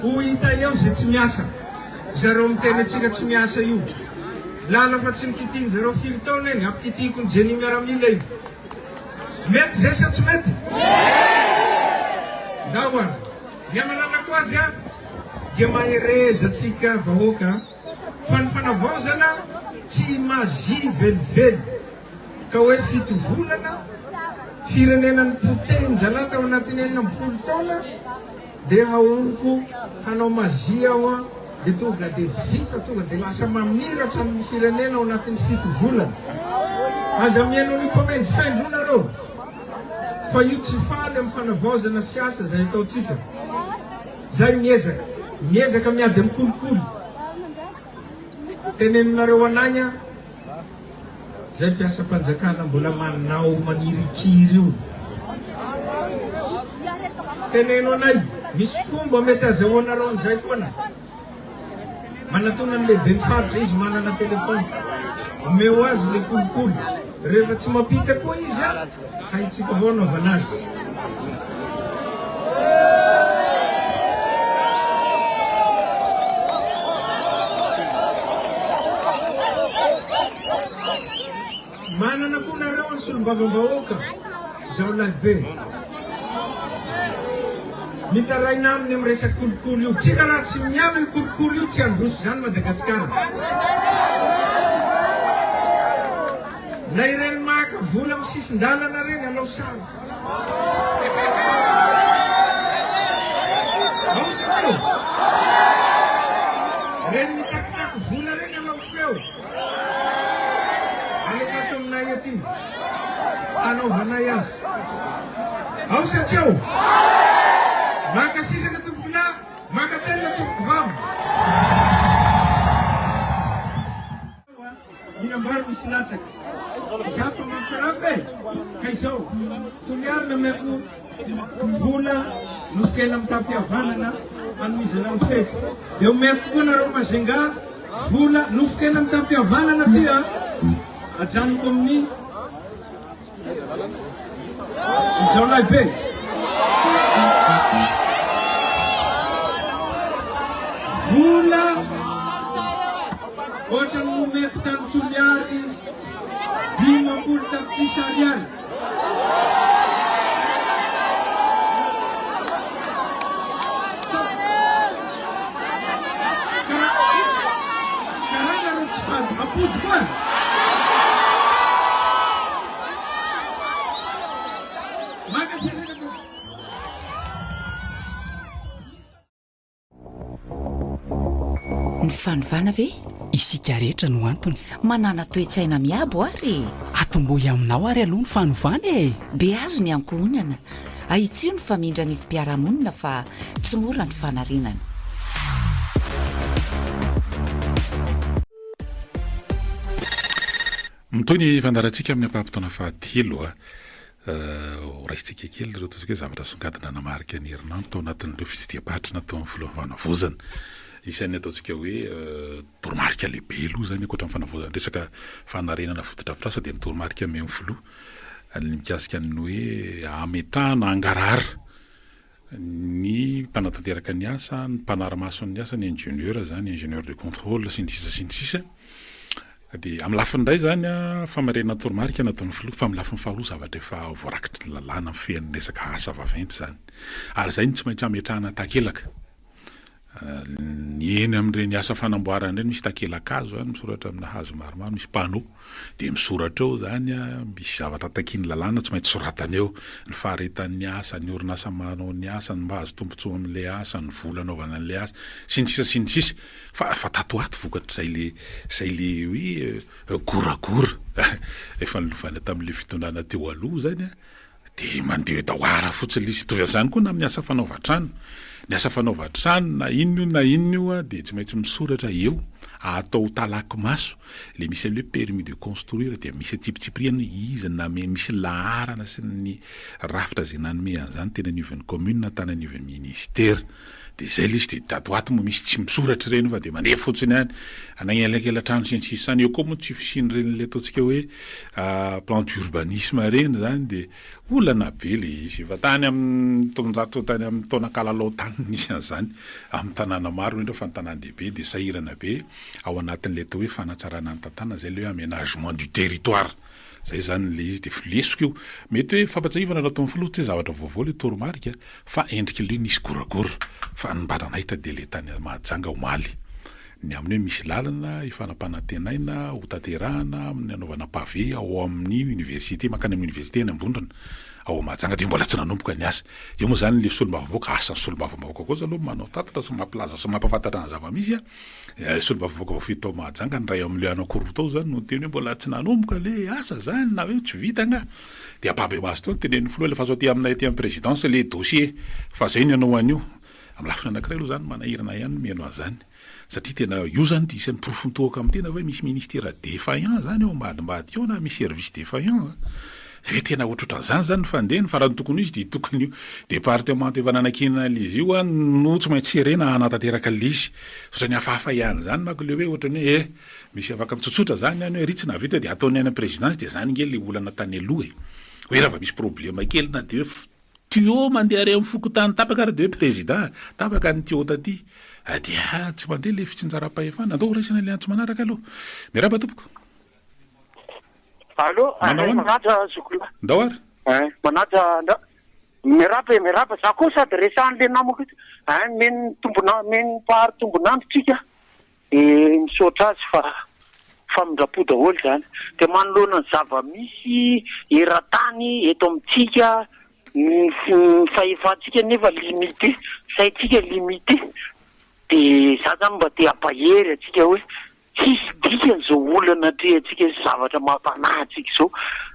Ho hita eo izay tsy miasa. Zareo miteny antsika tsy miasa io. Lala fa tsy nikitiny zareo firy taona iny, ampikitiko ny génie miaramila io. Mety zay sa tsy mety? Ndao ary. Ny hamaranako azy an, dia mahereza tsika vahoaka fa ny fanavaozana tsy magie velively ka hoe fito volana, firenena nipotehin-jalahy tao anatin'ny 16 taona, Dia haoriko hanao magie aho an, dia tonga dia vita, tonga dia lasa mamiratra ny firenena ao anatin'ny fito volana. Aza mihaino an'io mpamendrofendro io nareo, fa io tsy faly amin'ny fanavaozana sy asa izay ataontsika. Zay miezaka, miezaka miady amin'ny kolikoly. Teneninareo anay an. Zay mpiasam-panjakana mbola manao manirikiry io. Teneno anay, misy fomba mety azahoanareo an'izay foana. Manatona ny lehiben'ny faritra izy manana téléphone. Omeo azy le kolikoly. Rehefa tsy mampita koa izy an, haintsika avao anaovana azy. Manana koa nareo any solombavambahoaka Jaolahy be. Mitaraina aminy am resak kolikoly io. Tsika raha tsy miala io kolikoly io tsy handroso zany Madagasikara. Na ireny maka vola am sisin-dalana reny alao sary. Ao satria reny mitakitaky vola reny alao feo. Alefaso aminay aty hanaovanay azy. Ao sa tsy ao? Mankasitraka tompokolahy, mankatelina tompokovavy. Mihinam-bary misy latsaka. Izaho fa mampirafy e! Ka izao, Toliary nameko vola nofon-kena mitam-pihavanana hanohizana ny fety. Dia omeko koa nareo Majunga vola nofon-kena mitam-pihavanana aty a! Ajanoko amin'ny Jaolahy be. Vola ohatran'ny nomeko tany Toliary 50 tapitrisa ariary. Karaha nareo tsy fady apody koa. Mankasitraka tompoko. Ny fanovana ve? Isika rehetra no antony. Manàna toe-tsaina miabo ary e! Atombohy aminao ary aloha ny fanovana e! Beazo ny ankohonana, ahitsio ny famindra anivom-piarahamonina fa tsy mora ny fanarenana. Mitohy ny fandaharantsika amin'ny ampaham-potoana fahatelo. Ho raisintsika kely ireo ataontsika hoe zavatra songadina nanamarika ny herinandro tao anatin'ireo fitsidiham-paritra nataon'ny filohan'ny fanavaozana. Isan'ny ataontsika hoe toromarika lehibe aloha izany ankoatra ny fanavaozana resaka fanarenana fotodrafitrasa dia ny toromarika omen'ny filoha ny mikasika ny hoe hametrahana hangarahara ny mpanatanteraka ny asa, ny mpanara-maso ny asa, ny ingénieur izany, ingénieur de contrôle sy ny sisa sy ny sisa. Dia amin'ny lafiny iray izany, famarinana toromarika nataon'ny filoha, fa amin'ny lafiny faharoa zavatra efa voarakitry ny lalàna mifehy ny resaka asa vaventy izany. Ary izay no tsy maintsy hametrahana takelaka. Ny eny amin'ireny asa fanamboarana ireny misy takelakazo any misoratra amina hazo maromaro, misy panneau dia misoratra eo izany, misy zavatra takian'ny lalàna tsy maintsy soratana eo, ny faharetan'ny asa, ny orinasa manao ny asa, ny mahazo tombontsoa amin'ilay asa, ny vola anaovana an'ilay asa, sy ny sisa sy ny sisa. Fa fa tato ho ato vokatr'izay le izay le hoe goragora efa nolovana tamin'ilay fitondrana teo aloha izany an, Dia mandeha daoara fotsiny ilay izy. Mitovy an'izany koa na amin'ny asa fanaovan-trano. Ny asa fanaovan-trano na inona io na inona io dia tsy maintsy misoratra eo, atao talaky maso. Ilay misy an'ilay hoe permis de construire dia misy antsipitsipiriany hoe iza no nanome, misy laharana sy ny rafitra izay nanome an'izany teny anivon'ny commune na tany anivon'ny ministera. Dia izay ilay izy dia tato ho ato moa misy tsy misoratra ireny fa dia mandeha fotsiny any, an'agnelakelan-trano sy ny sisa any. Eo koa moa ny tsy fisian'ireny ilay ataontsika hoe plan d'urbanisme ireny izany dia olana be ilay izy. Efa tany amin'ny taonjato, tany amin'ny taona kalalao tany no nisy an'izany amin'ny tanàna maro indrindra fa ny tanàn-dehibe dia sahirana be ao anatin'ilay atao hoe fanatsarana ny tanàna, izay ilay hoe aménagement du territoire. Zay zany le izy de lesoka io. Mety hoe fampatsiahivana nataon'ny filoha tsy hoe zavatra vaovao le toromarika fa endrika le nisy goragora fa ny mba nanaitra de le tany Mahajanga omaly. Ny amin'ny hoe misy lalana efa nampanantenaina ho tanterahana amin'ny hanaovana pavé ao amin'ny université mankany amin'ny université any Ambondrona ao Mahajanga de mbola tsy nanomboka ny asa. Eo moa zany le solombavambahoaka, asan'ny solombavambahoaka kosa aloha manao tatitra sy mampilaza sy mampahafantatra ny zava-misy a. Solombavambahoaka voafidy tao Mahajanga ny iray amin'ilay anankiroa tao izany no niteny hoe mbola tsy nanomboka ilay asa izany na hoe tsy vita angaha. Dia ampahibemaso teo ny tenenin'ny filoha alefaso aty aminay aty amin'ny présidence ilay dossier fa izay ny hanao an'io. Amin'ny lafiny anankiray aloha izany manahirana ihany ny mihaino an'izany satria tena io izany dia isan'ny porofo mitohoka amin'ny tena hoe misy ministera défaillant izany ao ambadimbadika ao na misy service défaillant. Hoe tena ohatrohatran'izany izany ny fandehany fa raha ny tokony ho izy dia tokony io département efa nanakiana an'ilay izy io no tsy maintsy serena hanatanteraka an'ilay izy. Ohatran'ny hafahafa ihany izany manko ilay hoe ohatran'ny hoe eh misy afaka mitsotsotra izany any hoe ry tsy nahavita dia ataony any amin'ny présidence dia izany ange ilay olana tany aloha e. Hoe raha vao misy problème kely na dia hoe tuyau mandeha ary amin'ny fokontany tapaka ary dia hoe président tapaka ny tuyau taty dia tsy mandeha ilay fitsinjaram-pahefana. Andao horaisina ilay antso manaraka aloha. Miarahaba tompoko. Allo, Manao ahoana? manaja zokilahy. Ndao ary. Eh, manaja ndra. Miraba e, miraba. Za koa sady resahan'le namako ito. Eh, omen'ny tombona, omen'ny mpahary tombon'andro tsika. De misaotra azy fa famindram-po daholo zany. De manoloana ny zava-misy eran-tany eto amintsika, ny ny fahefantsika nefa limité, saintsika limité. De za zany mba te hampahery antsika hoe Tsisy dikany izao olana atrehantsika sy zavatra mampanahy antsika izao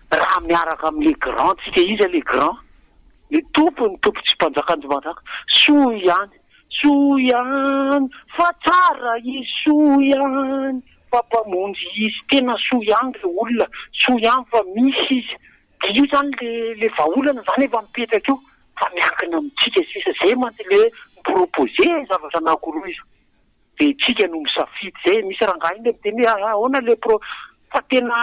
raha miaraka amin'i le grand tsika, iza le grand? Le Tompo ny Tompo tsy mpanjakan'ny mpanjaka, soa ihany, soa ihany fa tsara izy, soa ihany fa mpamonjy izy, tena soa ihany re olona, soa ihany fa misy izy, de io zany le le vahaolana zany efa mipetraka eo fa miankina amintsika sisa, zay mantsy le hoe mi-proposer zavatra anankiroa izy. Dia tsika no misafidy zay, misy rangahy indray miteny hoe ah ahoana le pro fa tena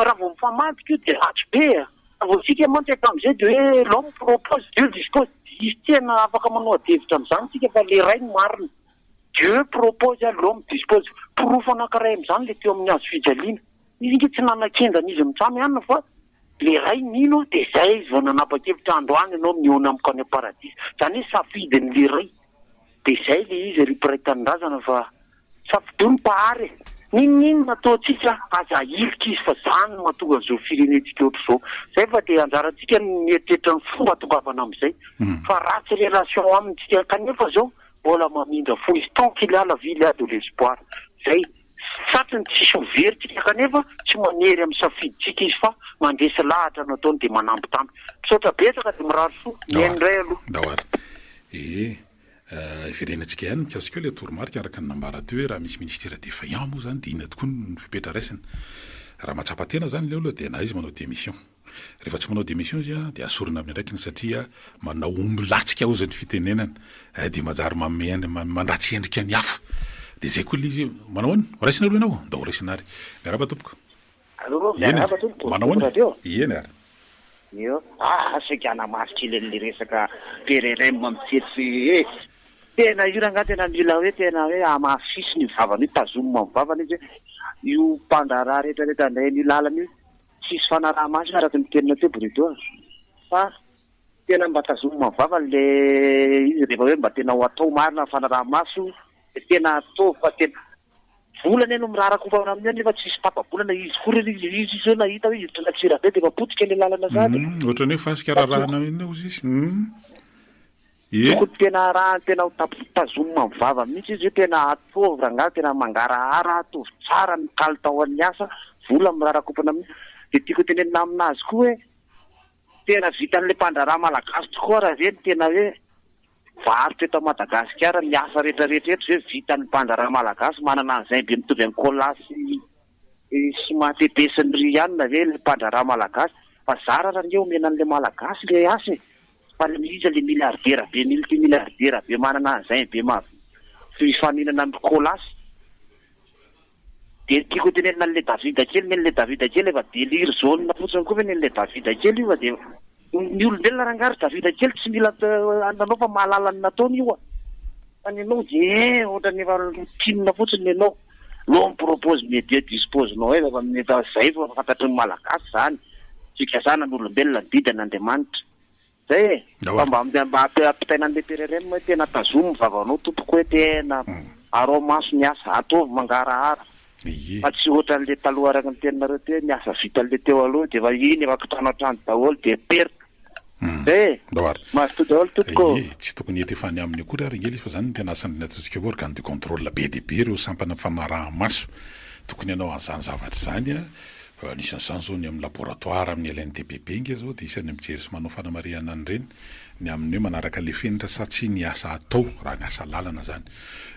raha vao mifamadika io dia ratsy be a! Raha vao tsika mantsy hatramin'izay dia hoe l'homme propose Dieu dispose, diso tena afaka manao adihevitra amin'izany tsika fa le iray no marina, Dieu propose l'homme dispose, porofo anankiray amin'izany le teo amin'ny hazo fijaliana, izy ange tsy nanakendana izy mitsamy anona fa le ray nino dia zay izy vao nanapa-kevitra androany ianao mihaona amiko any am-paradisa, zany hoe safidin'le ray. Dia izay ilay izy ry mpiray tanindrazana fa safidio ny Mpahary e! N'inon'inona ataontsika aza ahilika izy fa zany no mahatonga an'izao firenentsika ohatr'izao. Zay fa dia anjarantsika ny mieritreritra ny fomba hatongavana amin'izay fa ratsy relation aminy tsika kanefa zao mbola mamindra fo izy tant qu'il y a la vie il y a de l'espoir. Zay satriny tsisy ho very tsika kanefa tsy manery amin'ny safidintsika izy fa mandresy lahatra no ataony dia manambitamby. Misaotra betsaka dia mirary soa. Mihaino indray aloha. Ndao ary. Ee, hiverenantsika ihany mikasika eo ilay toromarika araka ny nambara teo hoe raha misy ministera défaillant moa izany dia inona tokoa ny fepetra raisina. Raha mahatsapa tena izany ilay olona dia na izy manao démission. Rehefa tsy manao démission izy dia asorina amin'ny andraikiny satria manao omby latsika hozy ny fitenenana dia manjary manome mandratsy endrika ny hafa. Dia izay koa ilay izy hoe manao ahoana? Raisina aloha ianao? Ndao raisina ary. Miarahaba tompoko. Allo, Eny e, miarahaba tompoko, manao ahoana? Radio. Eny ary. Eo, ah saika hanamafy kely an'le resaka PRRM mitety e! Tena io rangahy tena mila hoe tena hoe hamafisina io vavany io, tazomina amin'ny vavany izy hoe io mpandraharaha rehetra rehetra handray an'io lalana io tsisy fanaraha-maso araka ny teninao teo Brudo a! Fa tena mba tazomina amin'ny vavany le izy rehefa hoe mba tena ho atao marina ny fanaraha-maso de tena ataovy fa tena Vola anie no mirarakompana amin'io nefa tsisy tapa-bolana izy koa re izy izy zao nahita hoe hiditra an'Antsirabe dia efa potika ilay lalana sahady. Humm ohatran'ny hoe fasika rarahana inona ozy izy humm ee. Tokony tena arahana tena ho tazomina amin'ny vava mihitsy izy hoe tena ataovy rangahy tena mangarahara ataovy tsara ny kalitaon'ny asa vola mirarakompana amin'io dia tiako tenenina aminazy koa hoe tena vitan'ilay mpandraharaha malagasy tokoa raha ve ny tena hoe Varotra eto Madagasikara ny asa rehetra rehetra eto ve vitan'ny mpandraharaha malagasy manana an'izay be mitovy an'i Colas sy sy Matepe sy ny Rianne ve ilay mpandraharaha malagasy fa zara raha nge omena an'ilay malagasy ilay asa e! Fa le iza le milliardaire be multi milliardaire be manana an'izay be maha fifaninana amin'ny Colas. Dia tiako ho tenenina an'ilay Davida kely, nen'ilay Davida kely efa délire jaune fotsiny koa ve nen'ilay Davida kely io fa dia ny olombelona rangahy ry Davida kely tsy mila anao fa mahalala ny nataony io a! Fa ny anao dia eh ohatran'ny efa routine fotsiny ny anao. L'homme propose mais Dieu dispose nao efa efa zay efa fantatry ny Malagasy zany. Fikasana ny olombelona, ny didy an'Andriamanitra. Zay e! Fa mba mba ampitaina an'le PRRM hoe tena tazomy ny vavanao tompoko hoe tena araho maso ny asa, ataovy mangarahara fa tsy ohatran'le taloha araka ny teninareo teo hoe ny asa vitan'le teo aloha dia efa iny efa kitrano hatrany daholo dia perte. Zay e! Mazotoa daholo tompoko ô! Ie, tsy tokony hety efa any aminy akory ary ange ilay izy fa izany no tena asan'ny ataontsika hoe organe de contrôle be dia be ireo sampana fanaraha-maso tokony hanao an'izany zavatra izany an! Anisan'izany izao ny amin'ny laboratoire amin'ny LNTPB ange izao dia isan'ny mijery sy manao fanamarihana an'ireny ny amin'ny hoe manaraka ilay fenitra sa tsia ny asa atao raha ny asa lalana izany.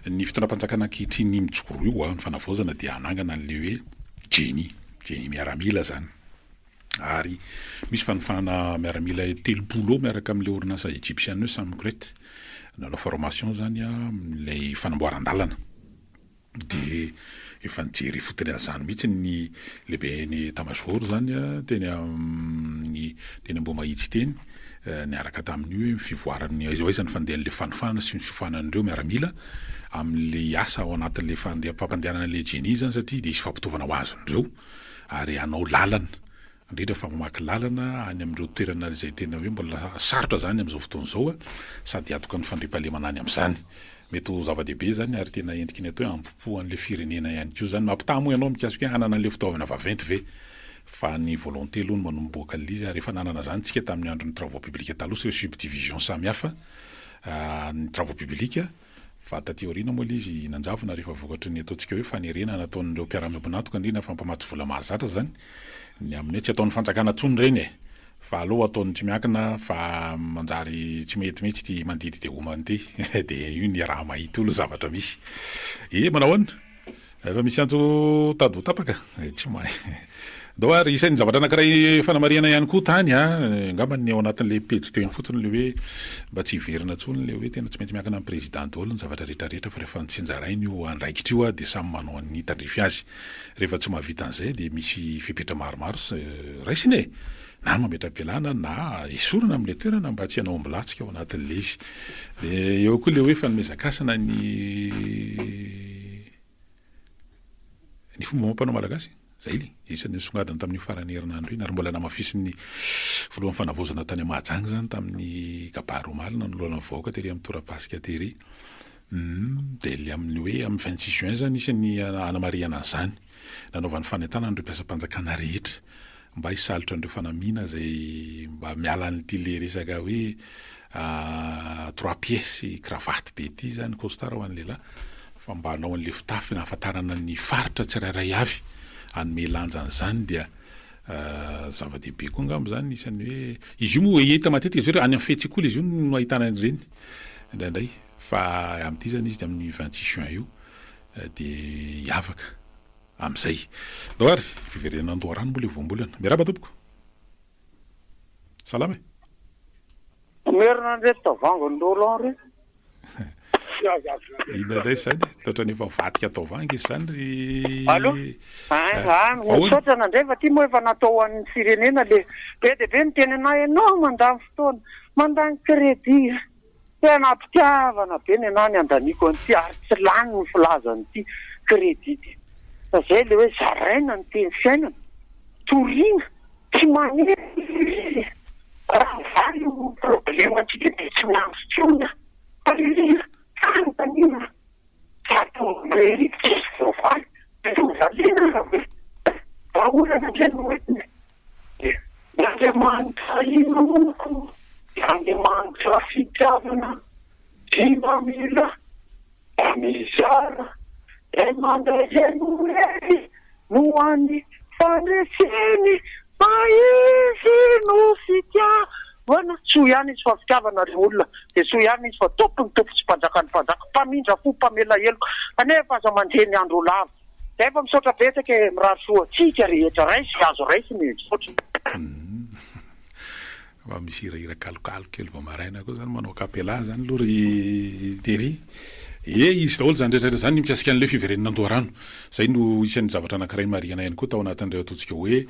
Ny fitondram-panjakana ankehitriny mijoro io, ny fanavaozana dia hanangana an'ilay hoe Genie, Genie miaramila izany. Ary misy fanofanana miaramila 30 eo miaraka amin'ilay orinasa Egyptiana hoe Samcret. Nanao formation izany amin'ilay fanamboaran-dalana. Dia efa nijery ifotony an'izany mihitsy ny lehiben'ny Etat-Major izany teny amin'ny teny Ambohimahitsy teny, niaraka tamin'io hoe ny fivoaran'ny aiza ho aiza ny fandehan'ilay fanofanana sy ny fiofanan'ireo miaramila amin'ilay asa ao anatin'ilay fandeha fampandehanana ilay génie izany satria dia hisy fampitaovana ho azon'ireo ary hanao lalana indrindra fa mamaky lalana any amin'ireo toerana izay tena hoe mbola sarotra izany amin'izao fotoana izao sady hiantoka ny fandriampahalemana any amin'izany. Mety ho zava-dehibe izany ary tena endriky ny atao hoe hambom-po an'ilay firenena ihany koa izany. Mampitaha moa ianao mikasika hoe hanana an'ilay fitaovana vaventy ve? Fa ny volonté aloha no manomboka an'ilay izy ary efa nanana izany isika tamin'ny andron'ny travaux publics taloha sy ireo subdivisions samihafa ny travaux publics. Fa taty aoriana moa ilay izy nanjavona rehefa vokatry ny ataontsika hoe fanerena nataon'ireo mpiara-miombon'antoka indrindra fa mpamatsy vola mahazatra izany ny amin'ny hoe tsy ataon'ny fanjakana intsony ireny e! Fa aleo ataon'ny tsy miankina fa manjary tsy mety mihitsy ity mandidy dia homana ity dia io ny iaraha-mahita io aloha zavatra misy. E! Manao ahoana? Efa misy antso tady ho tapaka? Tsy mahay. Ndao ary isan'ny zavatra anankiray fanamarihana ihany koa tany a, angamba ny ao anatin'ilay pejy teo iny fotsiny ilay hoe mba tsy hiverina intsony ilay hoe tena tsy maintsy miankina amin'ny président daholo ny zavatra rehetra rehetra fa rehefa notsinjaraina io andraikitra io dia samy manao ny tandrify azy. Rehefa tsy mahavita an'izay dia misy fepetra maromaro raisina e! Na mametra-pialana na esorina amin'ilay toerana mba tsy hanao ombilatsika ao anatin'ilay izy. Dia eo koa ilay hoe fanomezan-kasina ny ny fomba amam-panao malagasy. Izay ilay isan'ny nisongadina tamin'io faran'ny herinandro iny ary mbola namafisin'ny filohan'ny fanavaozana tany Mahajanga izany tamin'ny kabary omaly nanoloana ny vahoaka tery amin'ny torapasika tery. Dia ilay amin'ny hoe amin'ny 26 juin izany isan'ny hanamarihana an'izany. Nanaovany fanentanana ireo mpiasam-panjakana rehetra mba hisalotra an'ireo fanamiana izay mba miala an'ity le resaka hoe trois pièces cravate be ity izany costard ho an'ny lehilahy fa mba hanao an'le fitafy nahafantarana ny faritra tsirairay avy hanome lanja an'izany dia zava-dehibe koa angamba izany isan'ny hoe izy io moa hita matetika izy io any amin'ny fety-tsekoly izy io no ahitana an'ireny indraindray fa amin'ity izany izy dia amin'ny 26 juin io dia hiavaka Amin'izay. Ndao ary, fiverenana an-doharano moa ilay voambolana. Miarahaba tompoko. Salama e. Merina an'ireto tavangin'i Roland re. Inona indray izany? Ohatran'ny efa mivadika taovangy izy izany ry. Allo? Ah, misaotra nandray fa ty moa efa natao ho an'ny firenena le be dia be miteny anah ianao mandany fotoana, mandany crédit. Tena am-pitiavana be nenah ny andaniako an'ity ary tsy lany ny filaza an'ity crédit ity. Fa zay le hoe zaraina ny teny fiainana, toriana, tsy manery izy e! Raha mivaly io problème-ntsika io dia tsy miandry intsony aho. Fa ry fanontaniana tsy atao ery tsisy voavaly dia tsy hovaliana aza ve? Vahaolana indray no entina e! Dia ny Andriamanitra inoako, ny Andriamanitra fitiavana, tsy mamela fa mizara, Izay mandray izay nomeny no an'ny fandreseny, fa Izy no fitiavana. Soa ihany Izy fa fitiavana ry olona, dia soa ihany Izy fa Tompon'ny tompo sy Mpanjakan'ny mpanjaka, Mpamindra fo, Mpamela heloka, kanefa aza mandeha ny andro ho lava. Zay fa misaotra betsaka e, mirary soa antsika rehetra, raiso izay azo raisina e, misaotra. Mba misy hirahira kalokalo kely vao maraina koa zany manao acapella zany aloha ry Terry. Ee izy daholo zany rehetra rehetra zany ny mikasika an'ilay fiverenana an-doharano. Zay no isan'ny zavatra anankiray marihana ihany koa tao anatin'ireo ataontsika hoe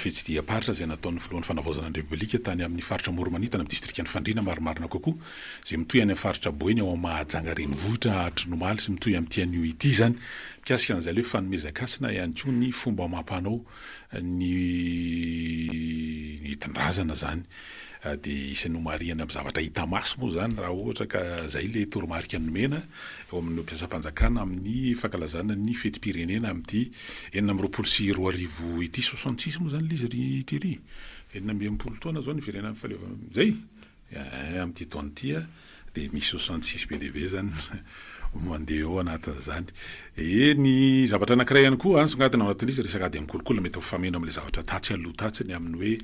fitsidiham-paritra izay nataon'ny filohan'ny fanavaozana ny Repoblika tany amin'ny faritra Amoron'i-Mania tany amin'ny distrikan'i Fandriana marimarina kokoa izay mitohy any amin'ny faritra Boeny ao Mahajanga renivohitra hatry ny omaly sy mitohy amin'ity anio ity izany mikasika an'izay ilay fanomezan-kasina ihany koa ny fomba amam-panao ny nentin-drazana izany dia isan'ny homarihana amin'ny zavatra hita maso moa izany raha ohatra ka izay ilay toromarika nomena eo amin'ny mpiasam-panjakana amin'ny fankalazana ny fetim-pirenena amin'ity 2026 ity. 66 moa izany ilay izy ry Thierry? 66 taona izao niverenan'ny fahaleovana izay? Eeh amin'ity taona ity dia misy 66 be dia be izany mandeha eo anatin'izany. Eeh ny zavatra anankiray ihany koa nisongadina ao anatin'izy resaka ady amin'ny kolikoly mety mifameno amin'ilay zavatra tatsy aloha tatsy ny amin'ny hoe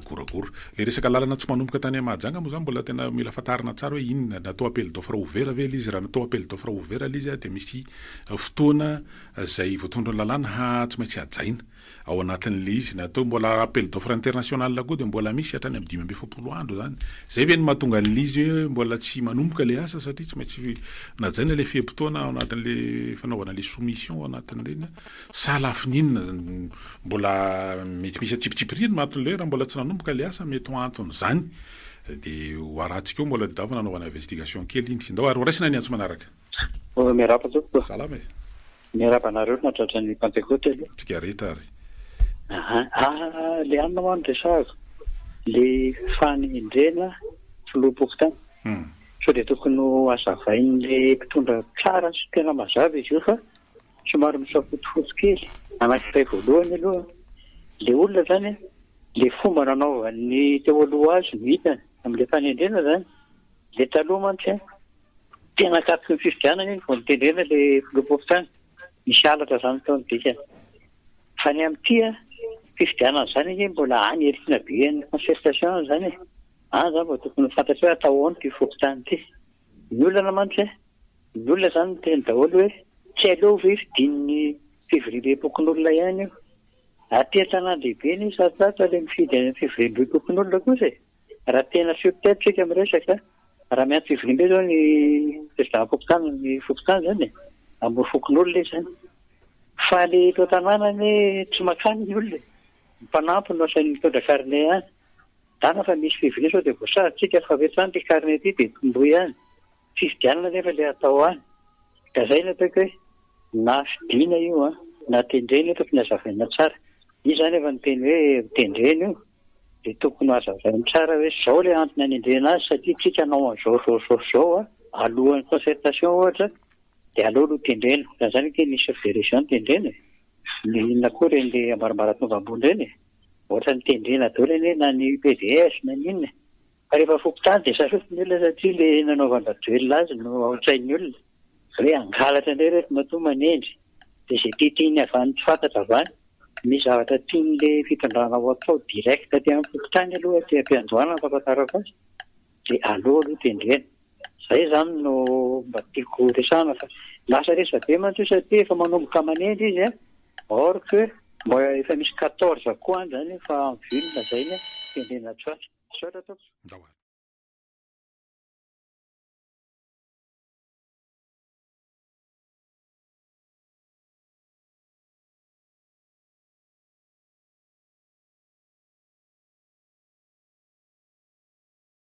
goragora. Ilay resaka lalana tsy manomboka tany Mahajanga moa izany mbola tena mila fantarina tsara hoe inona, natao appel d'offre ouvert ve ilay izy, raha natao appel d'offre ouvert ilay izy dia misy fotoana izay voatondron'ny lalàna tsy maintsy hajaina. ao anatin'ilay izy, na atao mbola appel d'offre international koa dia mbola misy hatrany amin'ny 45 andro izany. Izay ve no mahatonga an'ilay izy hoe mbola tsy manomboka ilay asa satria tsy maintsy najaina ilay fe-potoana ao anatin'ilay fanaovana ilay soumission ao anatin'ireny sa lafiny inona mbola mety misy antsipitsipiriany mahaton'ilay hoe raha mbola tsy nanomboka ilay asa mety ho anton'izany dia ho arahantsika eo mbola tadiavina hanaovana investigation kely iny. Ndao ary ho raisina ny antso manaraka. Miarahaba tompoko. Salama e. Miarahaba anareo nahatratra ny Pantekoty aloha. Antsika rehetra ary. Aha, ah, le anona hoa no resahako, le fanendrena filoham-pokontany. Sao dia tokony ho hazavain'le mpitondra tsara sy tena mazava izy io fa somary misafotofoto kely. Anankiray voalohany aloha, le olona zany, le fomba nanaovan'ny teo aloha azy no hitany amin'le fanendrena zany. Le taloha mantsy an, Tena akatoky ny fifidianana iny vao notendrena le filoham-pokontany. Nisy halatra zany tao ny dikany. Fa ny amin'ity an, fifidianana zany ange mbola any aoriana be an'ny concertation zany e. Any zany vao tokony ho fantatra hoe atao ahoana ity fokontany ity. Ny olana mantsy an, ny olona zany miteny daholo hoe tsy aleo ve fidian'ny fivoriambe-pokonolona ihany io. Aty an-tanàn-dehibe anie sarotsarotra le mifidy any amin'ny fivoriambe-pokonolona kosa e. Raha tena sur terre tsika miresaka, raha miantso fivoriambe zao ny président fokontany ny fokontany zany e, amory fokonolona izy zany. Fa le eto an-tanàna anie tsy makany ny olona e. Ny mpanampy no asainy mitondra carnet any. Dana fa misy fivoriana sao dia voasazy tsika fa avy hatrany ity carnet ity dia tondroy any. Fifidianana anefa le atao any. Ka zay no ataoko hoe na fidiana io an, na tendrena io tokony hazavaina tsara. Izy zany efa niteny hoe tendrena io. Dia tokony ho hazavainy tsara hoe izao ilay antony anendrena azy satria tsika hanao an'izao izao izao izao a, alohan'ny concertation ohatra dia aleo aloha tendrena. Raha izany ange ny chef de région no tendrena e! Ny inona koa ireny le ambaratonga ambony ireny e! Ohatran'ny tendrena daholo anie na ny PDS na ny inona e! Fa rehefa fokontany dia sarotiny ny olona satria le nanaovan-dRajoelina azy no ao an-tsain'ny olona. Hoe hangalatra indray ireto matoa manendry. Dia izay tiatiany avy any tsy fantatra avy any. Misy zavatra tian'le fitondrana ho atao direct aty amin'ny fokontany aloha aty am-piandohana ny fahafantarako azy dia aleo aloha tendrena. Zay izany no mba tiako resahana fa lasa resabe mantsy io satria efa manomboka manendry izy an, or que mba efa misy 14 koa any zany efa en vue ny lazainy tendrena tsy ho atsy. Misaotra tompoko. Ndao ary.